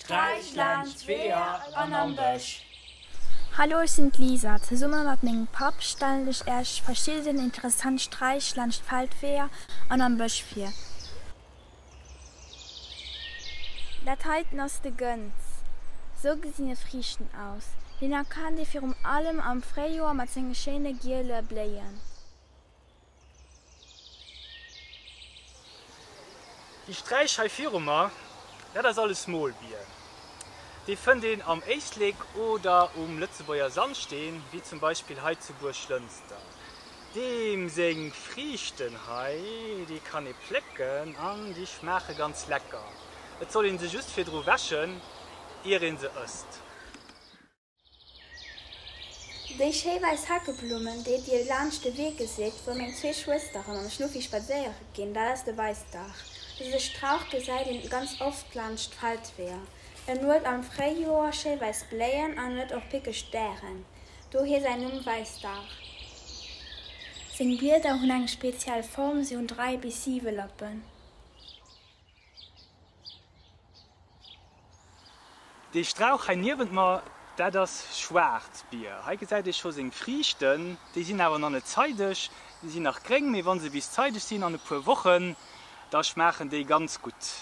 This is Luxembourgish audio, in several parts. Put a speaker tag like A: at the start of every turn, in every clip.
A: Streich laanscht d'Weeër an am Bësch.
B: Hallo ech sinn d'Lisa. Zesumme mat mengem Papp stellen ech Äech verschidden interessant Streich laanscht d'Feldweeër an am Bësch vir. Dat heiten ass de Gënz. Sou gesinn e Friichten aus. Deen erkennt ee virum allem am Fréijoer mat senge schéine giele Bléien.
C: Déi Sträich hei viru mer, dat ass alles Molbier. Déi fënnt een am Éislek oder um Lëtzebuerger Sandsteen, wéi zum Beispill hei zu Buerglënster. Deem seng Friichten hei, déi kann ee plécken an déi schmaache ganz lecker. Et soll een se just virdru wäschen, ier een se ësst.
B: Déi schéi wäiss Heckeblummen, déi dir laanscht de Wee gesitt, wou meng zwee Schwëstere mam Schnuffi spadséiere ginn, dat ass de Weissdach. Dëse Strauch gesäit een ganz oft laanscht d'Feldweeër. En huet am Fréijoer schéi wäiss Bléien an huet och pickeg Dären, dohier säin Numm Wäissdach. Seng Blieder hunn eng speziell Form, si hunn 3 bis 7 Lappen.
C: Dee Strauch hei niewent mer, dat ass Schwaarzbier. Hei gesäit ee scho seng Friichten, déi sinn awer nach net zeideg, déi sinn nach gréng, mee wa se bis zeideg sinn an e puer Wochen, da schmaachen déi ganz gutt.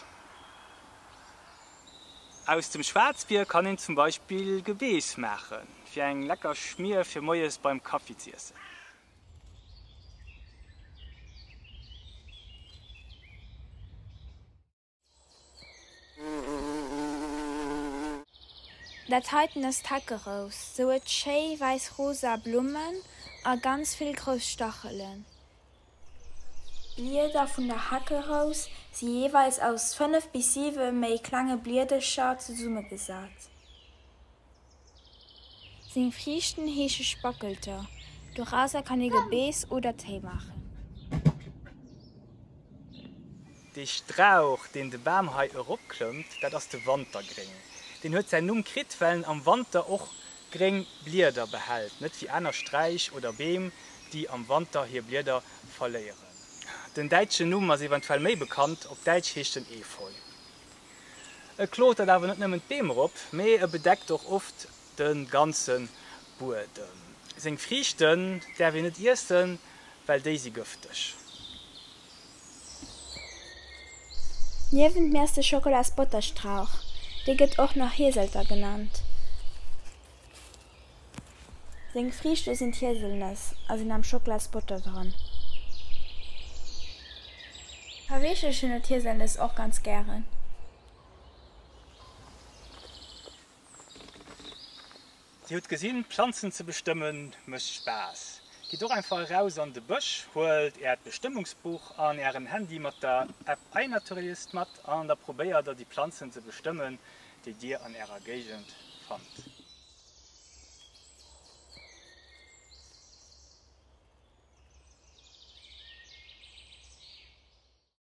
C: Aus dem Schwaarzbier kann een zum Beispill Gebeess maachen, fir eng lecker Schmier fir moies beim Kaffi z'iessen.
B: Dat heiten ass d'Heckerous. Se huet schéi wäiss-rosa Blummen a ganz vill grouss Stachelen. D'Blieder vun der Heckerous si jeeweils aus 5 bis 7 méi klenge Bliedercher zesummegesat. Seng Friichten heesche Spackelter. Dorauser kann ee Gebeess oder Téi maachen.
C: Dee Strauch, deen de Bam hei eropklëmmt, dat ass de Wantergréng. Deen huet säin Numm kritt, well en am Wanter och gréng Blieder behält, net wéi aner Straich oder Beem, déi am Wanter hir Blieder verléieren. Den däitschen Numm ass eventuell méi bekannt, op Däitsch heescht en Efeu. E klotert awer net nëmmen d'Beem erop, mee e bedeckt och oft de ganze Buedem. Seng Friichten däerf een net iessen, well déi si gëfteg.
B: Niewent mir ass de Schokolasbotterstrauch, dee gëtt och nach Hieselter genannt. Seng Friichte sinn d'Hieselnëss a sinn am Schocklasbotter dran. Kaweechelchen huet d'Hieselnëss och ganz gären.
C: Dir hutt gesinn, Planzen ze bestëmmen mécht Spaass. Gitt och einfach eraus an de Bësch, huelt äert Bestëmmungsbuch an ären Handy mat der App iNaturalist mat an da probéiert der déi Planzen ze bestëmmen, déi dir an ärer Géigend fannt.